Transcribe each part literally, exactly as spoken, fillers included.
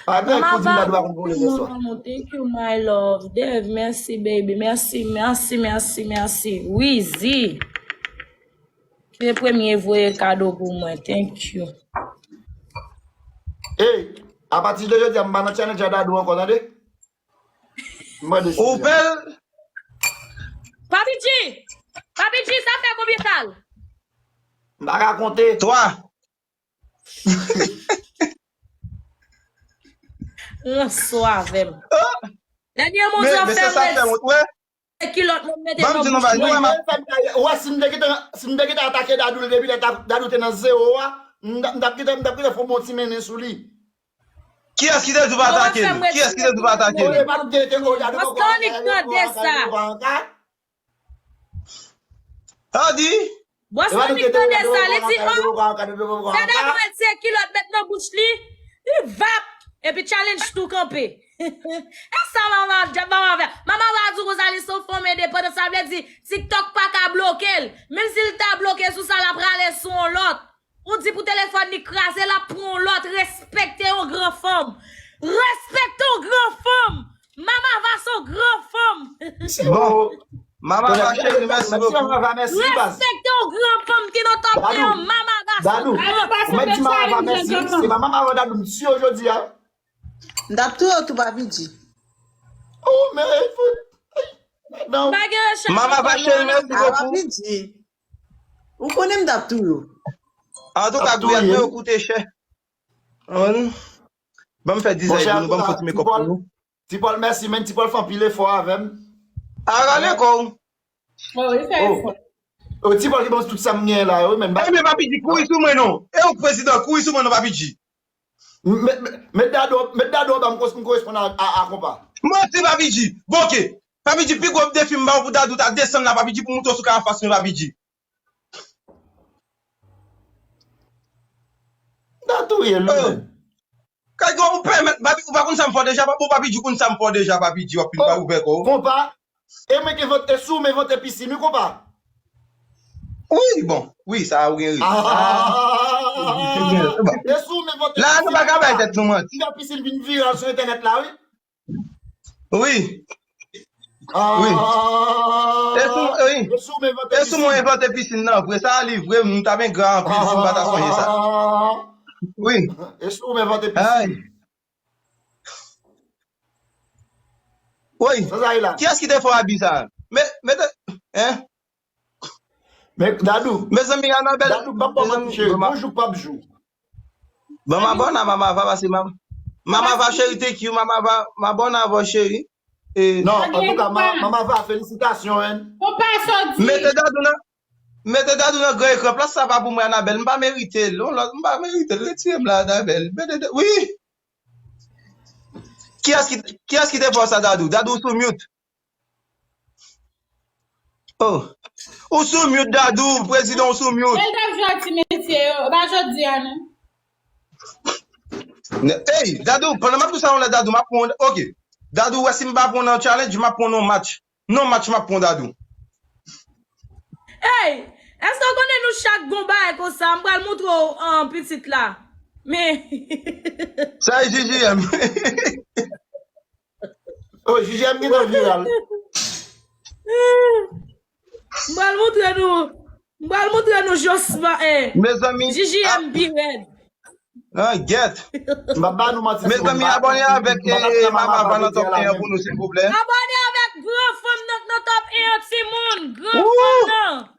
Mama Val, thank you, mon amour. Thank you, my love. Dave, mèsi, baby. Mèsi, mèsi, mèsi, mèsi. Wizi. Ki te premye voye kado pou mwen. Thank you. Hey, apati de jodi a, m pa nan challenge a Dadou ankò, tande? M mande si Ou pèl? Papi G! Papi G, sa fè konbyen tan? M pa ka konte. Twa. Ranswa avè m. Dènye moun sa fè mwen kilòt mwen mete nan bouch mwen. Ou wè, si m te gentan, si m te gentan atake Dadou depi lè Dadou te nan zewo a, m t ap gentan, m t ap gentan fè yon bon ti mennen sou li. Kiyès ki te di w pa atake l? Kiyès ki te di w pa atake l? Paske annik tande sa. Andy! Bòs la annik tande sa, li di, oh, fè Dadou retire kilòt met nan bouch li, li vap, epi challenge tou kanpe. E sa mama, mama, mama va di w konsa li se yon fanm endepandant, sa vle di TikTok pa ka bloke l. Menm si l ta bloke sou sa, l ap rale sou yon lòt. Ou di pou telefòn li kraze, l ap pran yon lòt. Respekte yon gran fanm. Respekte yon gran fanm. Mama va se yon gran fanm. Bon. Mama va cheri, mèsi bokou. Respekte yon gran fanm ki nan top un an. Mama va se yon gran fanm. Mwen di Mama va mèsi. Se pa Mama va Dadou m tiye w jodi a. M t ap touye w tou, Papi G. Oh, men, non. Mama va cheri, mèsi bokou. Papi G. Ou konnen m t ap touye w. Antouka, Gouyad mwen yo koute chè. Ban m fè dizay pou nou, ban m fè ti makeup pou nou. Ti Paul, mèsi, men Ti Paul fè anpil efò avè m. A rale kò w. Oh, li fè efò. Oh, Ti Paul ki ban m tout sa m genyen la, wi, men. Ebyen, Papi G, kouri sou mwen non. E ou prezidan, kouri sou mwen non, Papi G. Met, met, met Dadou, met Dadou anba m, m koresponn a, a, a konpa. Manti, Papi G. Bon, ok. Papi G, pi gwo defi m ba w pou Dadou ta desann la, Papi G, pou moute w sou karafas mwen, Papi G. Dadou ye, li menm. Kay gwo ou pèmèt, Papi, ou pa konn sa m fè w deja, Papi, ou Papi G konn sa m fè w deja, Papi G, w ap fin pa ouvè kò w. Konpa, e mwen ki envante, e si w m envante pisin, wi, konpa. Wi, bon, wi, sa ou gen rezon. E si w m envante pisin, la, nou pa ka bay tèt nou manti. Ti pisin vin viral sou entènèt la, wi. Wi. Wi. E si w, wi. E si w m envante pisin nan, vre, sa li vre, m ta ben gra anpil si m pa ta sonje sa. Wi. E si w m envante pisin. Woy, kiyès ki te fè w abi sa? Men, men, hein? Men, Dadou. Mezanmi, Anabèl. Dadou, m p ap ba w manti, cheri. Bonjou k p ap jou. Bon, m abòne a Mama Va, pase Mama, Mama Va, cheri, thank you, Mama Va, m abòne avè w, cheri. Non, antouka, Mama Va, felisitasyon, hein. Mete Dadou nan, mete Dadou nan gran ekran. Plas sa pa pou mwen, Anabèl. M pa merite l. M pa merite l. Retire m la, Anabèl. Mete, wi. Kiyès ki, kiyès ki te fè w sa, Dadou? Dadou sou mute. Oh. Ou sou mute, Dadou, prezidan, ou sou mute. El t ap jwe ak ti mesye yo, e pa jodi a, non. Ey, Dadou, pandan m ap di sa yon lè, Dadou, m ap pran, ok. Dadou, wè si m pa pran nan challenge, m ap pran nan match. Non, match m ap pran Dadou. Ey, èske w konnen nou chak gon bagay konsa? M pral montre w, an, pitit la. Men. Sa e J J M. Oh, J J M gentan viral. M pral montre nou. M pral montre nou Josma, eh. Mezanmi, J J M pi rèd. Ah, gèt. M pa ba nou manti. Mezanmi, abòne avèk, eh, Mama Va nan top un an pou nou, silvouplè. Abòne avèk gran fanm nan k nan top un an, timoun. Gran fanm nan.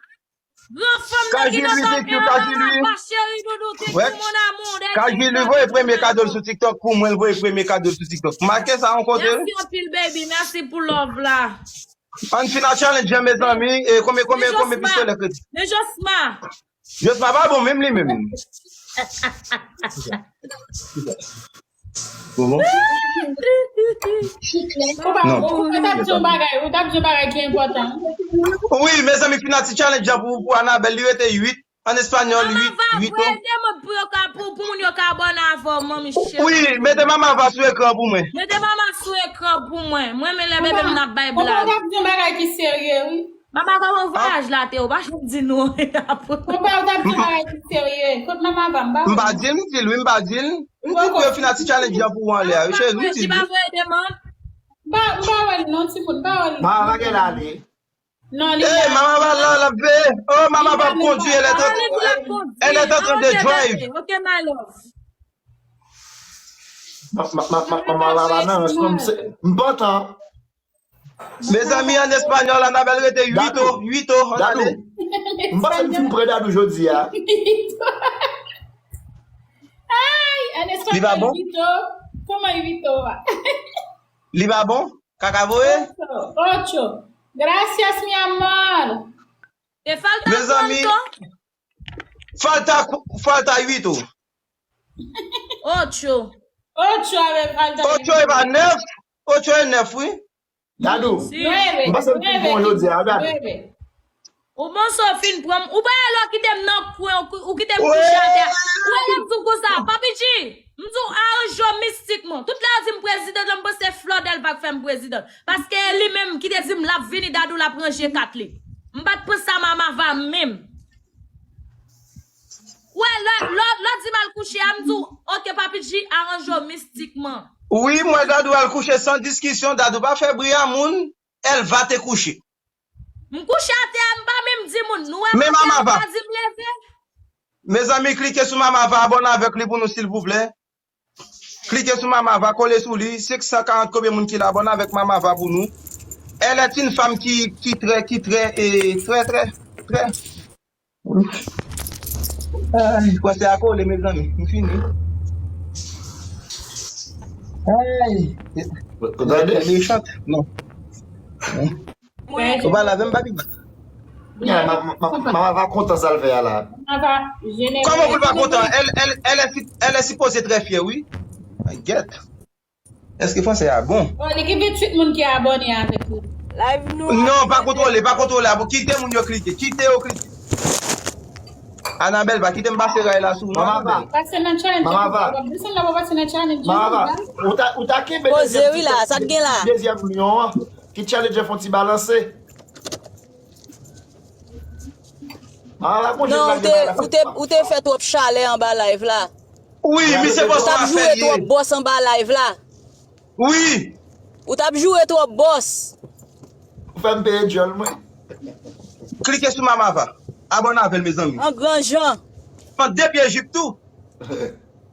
Gran fanm nan ki nan top un an, Mama Va, cheri doudou, thank you, mon amour. Kajili voye premye kado l sou TikTok pou mwen, l voye premye kado l sou TikTok. Make sa yon kote. Mèsi anpil, baby. Mèsi pou love la. Ann fin a challenge an, mezanmi. E konbyen, konbyen, konbyen pistolè kredi? Men Josma. Josma pa bon menm li menm. Ou pa, ou, ou t ap di yon bagay, ou t ap di yon bagay ki enpòtan. Wi, mezanmi, fin a ti challenge an pou, pou Anabèl, li rete uit. An espanyòl, uit, uit. Mama Va, voye de mòd pou yo ka, pou, pou moun yo ka abòne avè w, manmi cheri. Wi, mete Mama Va sou ekran pou mwen. Mete Mama sou ekran pou mwen. Mwen, men lè bebe m nan bay blag. Ou pa t ap di yon bagay ki serye, wi. Mama, kòman vwayaj la te, ou pa janm di nou anyen apre. Konpa, ou t ap di bagay ki serye. Kot Mama va, m pa wè. M pa di l, m di l, wi, m pa di l. M di pou yo fin a ti challenge an pou ou anlè a, wi, cheri, m di l, wi. Li pa voye demann. M pa, m pa wè l non, timoun, m pa wè l. Mama va gen la ale. Non, li la. Mama va la, l ap veye. Oh, Mama va kondwi, elle est en, elle est en train de drive. Ok, my love. Ma- ma- ma- ma- Mama va la nan, m se- m pantan. Mezanmi, an espanyòl, Anabel rete huit o, huit o, an ale. M panse m fin pran Dadou jodi a. Ay, an espanyòl, huit o. Kòman huit o a? Li pa bon? Kaka voye? Ocho. Ocho. Gracias, mi amor. E falta cuánto? Mezanmi, falta, falta huit o. Ocho. Ocho avè falta huit o. Ocho e pa nèf. Ocho e nèf, wi. Dadou, m panse m fin bon jodi a, gade. Ou bon, so fin pran m. Ou pa wè lè w kite m nan kwen, ou, ou kite m kouche atè. Ou wè lè m di w konsa, Papi G, m di w aranje w mistikman. Tout lè yo di m prezidan, m panse Flò Dèlva k fè m prezidan. Paske e li menm ki te di m l ap vini, Dadou l ap ranje kat li. M pa t panse a Mama va menm. Wè, lè, lè, lè w di m al kouche a, m di w, ok, Papi G, aranje w mistikman. Wi, m wè Dadou al kouche san diskisyon, Dadou pa fè bri a moun, Elva te kouche. M kouche atè a, m pa menm di moun, nou wè m atè a, m pa di m leve. Mezanmi, klike sou Mama va, abòne avèk li pou nou, silvouplè. Klike sou Mama va, kole sou li, senk san karant konbyen moun ki la, abòne avèk Mama va pou nou. Elle est une femme qui, qui très, qui très, et très, très, très. Ay, kwase a kole, mezanmi. M fini. Ay. Ou tande? Mechant. Non. Ou pa lave m, papi. Ya, ma- ma- ma- Mama va kontan sa l fè a la. Kòman pou l pa kontan? Elle, elle, elle est, elle est supposée très fière, wi. Ay, gèt. Èske fransè a bon? Oh, li gen venntuit moun ki abòne avèk li. Live nou. Non, pa kontwole, pa kontwole. Abo, kite moun yo klike. Kite yo klike. Anabel, pa kite m pase ray la sou ou, non, Anabel. Pase nan challenge. Mama va. W ap desann la, w ap pase nan challenge. Mama va. Ou ta, ou ta kenbe dezyèm, wi, la, sa t gen la. Dezyèm lyon an. Ki challenge fè yon ti balanse. Mama va konje. Non, ou te, ou te, ou te fè twòp chalè anba live la. Wi, misye pòs. Ou t ap joure twòp bòs anba live la. Wi. Ou t ap joure twòp bòs. Ou fè m peye djòl mwen. Klike sou Mama va. Abòne avè l, mezanmi. An gran jan. Pran de pye jip tou.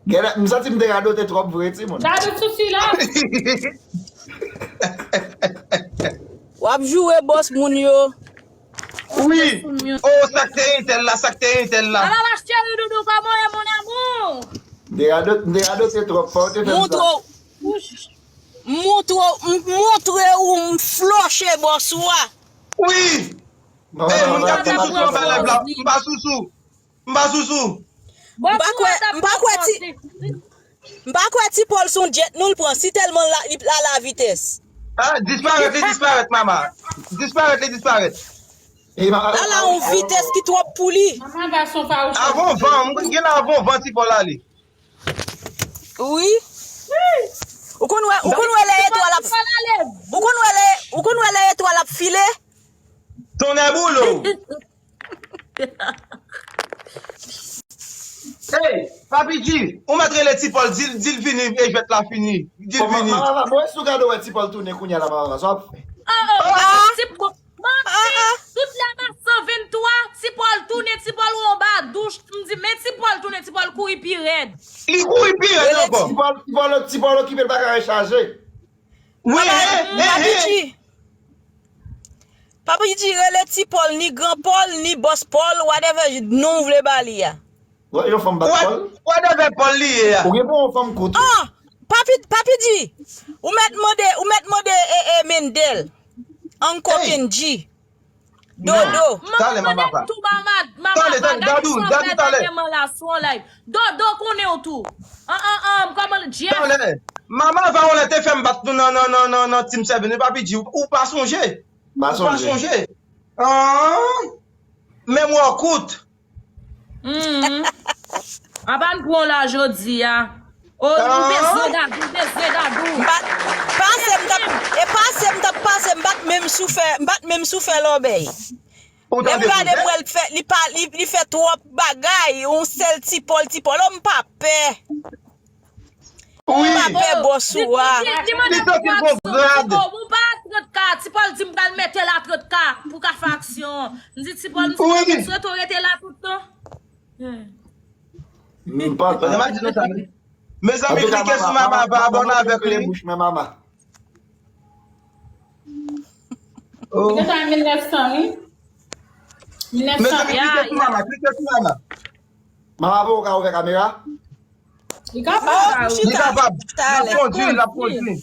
Genlè, m santi m te radote twòp vre, timoun. Dadou sou silans. W ap joure bòs moun yo. Wi. Oh, sa k te entèl la, sa k te entèl la. Mama va, cheri doudou, kòman w ye, mon amour? M te radote, m te radote twòp, fò w te fè m sa. Montre w, montre w, m montre w, m floche bòs ou a. Wi. Ey, moun k ap di m sousou anba live la, m pa sousou. M pa sousou. M pa kwè, m pa kwè ti, m pa kwè Ti Pòl se yon jet non l pran, si tèlman la, li la la vitès. Ah, disparèt, li disparèt, mama. Disparèt, li disparèt. La la yon vitès ki twòp pou li. Avan van, m gen la avan van Ti Pòl ale. Wi. Ou konn wè, ou konn wè lè etwal ap, ou konn wè lè, ou konn wè lè etwal ap file? Tonnè boule w. Hey, Papi G, ou mèt rele Ti Pòl, di l, di l vini, e jwèt la fini. Di l vini. Mama, mwen sou gade wè Ti Pòl tounen kounye a la, mama, sa w ap fè? Ah, ah, ah. Ti Pòl, manti, tout lè m ap san venntwa, Ti Pòl tounen, Ti Pòl ou anba douch, m di, men Ti Pòl tounen, Ti Pòl kouri pi rèd. Li kouri pi rèd ankò. Ti Pòl, Ti Pòl, Ti Pòl okipe, l pa ka rechaje. Wi, Papi G. Papi G rele Ti Pòl, ni Gran Pòl, ni Bòs Pòl, whatever non w vle ba li a. Wè, yon fanm bat Pòl. Whatever Pòl li ye a. Ou gen pou yon fanm kout. Ah! Papi, Papi G, ou mèt mande, ou mèt mande, e, e, Mendel. Uncle Kenji. Dodo. Talè, mama va. Talè, talè, Dadou, Dadou, talè. Dodo konnen w tou. An, an, an, kòman Jeff? Talè. Mama va, on lè te fè m bat nou nan, nan, nan, nan, nan Team Seven, Papi G, ou, ou pa sonje? Ou pa sonje. Ah, memwa kout. Mhm. Apa n pran w la jodi a? O, ou bezwen Dadou, ou bezwen Dadou. Pa, pase m t ap, e pa Pase m t ap pase, m pa t menm sou fè, m pa t menm sou fè lòbèy. Lè m gade m wè l fè, li pa, li, li fè twòp bagay, yon sèl ti pòl, ti pòl, oh, m pa pè. M pa pè bòs ou a. Li mande pou aksyon, Ti Pòl, ou pa trant K, Ti Pòl di m pral mete l a trant K pou ka fè aksyon. M di Ti Pòl, m swete w rete la tout tan. M pa pè. Mezanmi, klike sou mama, pa abòne avèk li. Li gentan mil nèf san, wi. Mil nèf san. Mezanmi, klike sou mama, klike sou mama. Mama poko ka ouvè kamera? Li kapab. Li kapab. L ap kondui, l ap kondui.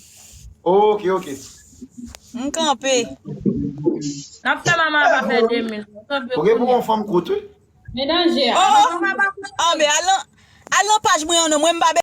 Ok, ok. M kanpe. N ap fè mama pa fè de mil. Ok, pou yon fanm kout, wi. Men danje a. Oh, oh, men al nan, al nan paj mwen an non, mwen m pa